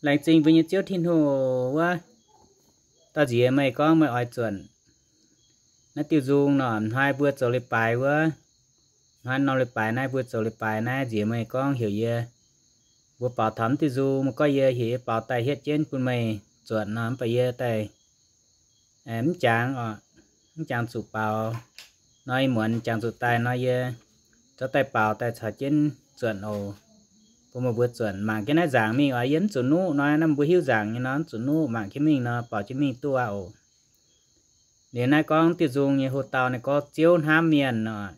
Laengz zingh mbuo nyei Ziouv Tin-Hungh wuov, dauh nziex meih gorngv meih oix zuonc naaiv diuh nzung nor, hnoi mbuo zoux leiz-baaix wuov, hnoi norm leiz-baaix naaiv mbuo zoux leiz-baaix naaiv, nziex meih gorngv heuc yie mbuo baaux taux diuh nzung, meih gorngv yie heuc yie baaux daaih hietv jienv bun meih zuonc nor, mv baac yie daaih mv jangx oc, mv jangx zuqc baaux. Nor ih muonz jangx zuqc daaih nor, yie zorqv daaih baaux daaih caux jienv zuonc oc. Bun meih mbuo zuonc mangc jienv naaiv nzaangc mingh oc. Yie mv zuqc nuqv nor, naaiv mbuo hiuv nzaangc nyei nor, mv zuqc nuqv, mangc jienv mingh nor, baaux jienv mingh duqv aqv oc. Liuz naaiv gorngv diuh nzung nyei hoc-dauh naaiv gorngv Ziouv hnamv mienh oc.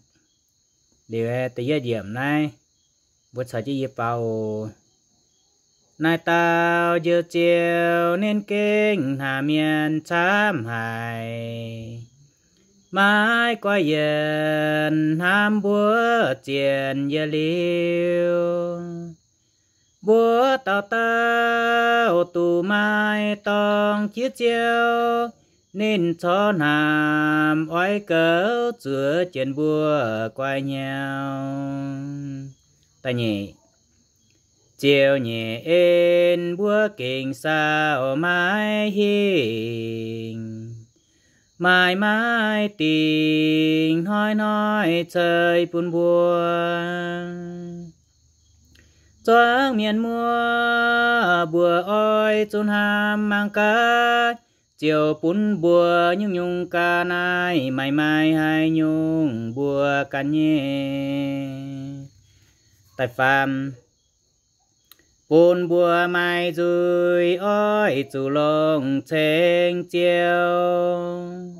Liuz da'yietv yiemc naaiv, mbuo caux jienv yie baaux oc. Naaiv dauh Njoux Ziouv ninh gengh hnamv mienh camv haic, maiv guaix yienc hnamv mbuo zien yietc liuz. Mbuo dauh dauh duqv maiv dorngx jiex Ziouv, ninh corc hnamv oix goux zuov jienv mbuo guai hnyouv. Da'nyeic, Ziouv nyei en mbuo gengh saauc maiv hingh, maaih maaih dingc hnoi-hnoi ceix bun mbuo. Zuangx mienh muoz mbuo oix zuqc hnamv mangc gaax, Ziouv bun mbuo nyungc-nyungc ga'naaiv, maaih maaih haaix nyungc mbuo ganh nyei. Da'faam, bun mbuo maaih nzuih oix zuqc longc ceng Ziouv,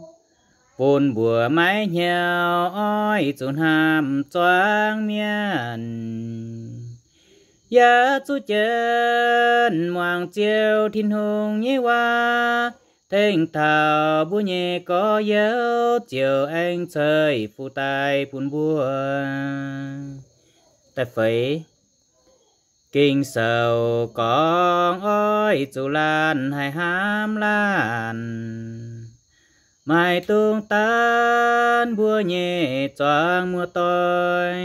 bun mbuo maiv hnyouv oix zuqc hnamv zuangx mienh. Yaac zuqc jienv muangx Ziouv Tin-Hungh nyei waac, tengx taux mbuo nyei gorx-youz, Ziouv aengx ceix fuqv daaih bun mbuo. Da'feix, Ging-Sou gorngv oix zuqc laanh haih hnamv laanh, maiv dungx daanv mbuo nyei zuangx muoz-doic.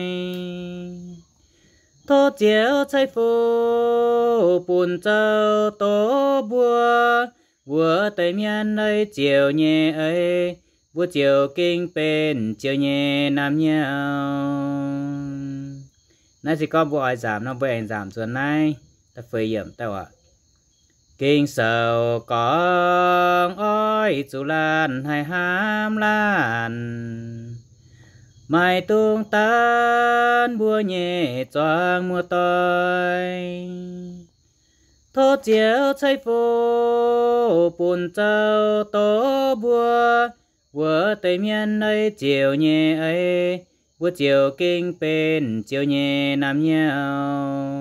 Tov Ziouv ceix fuqv bun zoux doz mbuo, wuov deix mienh ei Ziouv nyei eix, mbuo ziouc gengh benx Ziouv nyei naamh nyouz. Naaiv se gorngv mbuo oix nzamc nor, mbuo aengx nzamc nzuonx naaiv da'feix yiemc daaih oc. Ging-Sou gorngv oix zuqc laanh haih hnamv laanh, maiv dungx daanv mbuo nyei zuangx muoz-doic. Tov Ziouv ceix fuqv bun zoux doz mbuo, wuov deix mienh ei Ziouv nyei eix, mbuo ziouc gengh benx Ziouv nyei naamh nyouz.